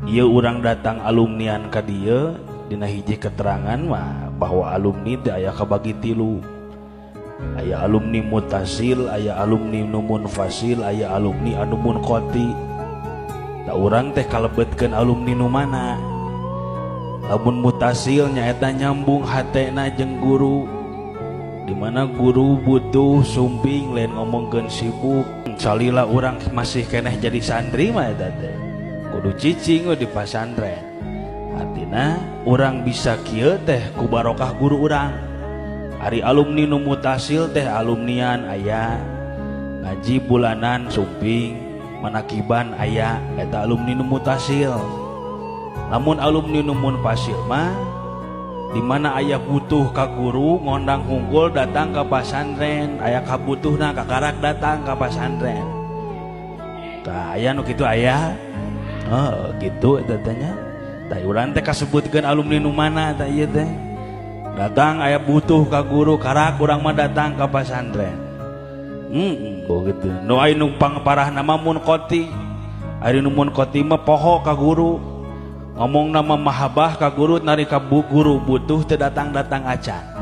Ieu urang datang alumnian ka dieu dina hiji keterangan mah bahwa alumni teh aya kabagi tilu. Aya alumni mutasil, aya alumni nu munfasil, aya alumni anu munqati. Da urang teh kalebetkeun alumni nu mana? Lamun mutasil nyaeta nyambung hatena jeung guru. Di mana guru butuh sumping lain ngomongkeun sibuk. Salila urang masih keneh jadi santri mah eta teh. Kudu cicing we di pasantren. Artina urang bisa kieu teh ku barokah guru urang. Ari alumni nu mutasil teh alumnian aya ngaji bulanan sumping manakiban aya eta alumni nu mutasil. Lamun alumni nu munfasil mah di mana aya butuh ka guru ngondang hungkul datang ka pasantren, aya kabutuhna kakarak datang ka pasantren. Tah aya nu kitu aya. Oh, kitu eta teh nya. Tah urang teh kasebutkeun alumni nu mana tah ieu teh. Datang aya butuh ka guru karak urang mah datang ka pasantren. Oh gitu. Nu aya nu pangparahna mah munqati. Ari nu munqati mah poho ka guru. Ngomong nama mahabah ka guru nari ka guru butuh teu datang-datang acan.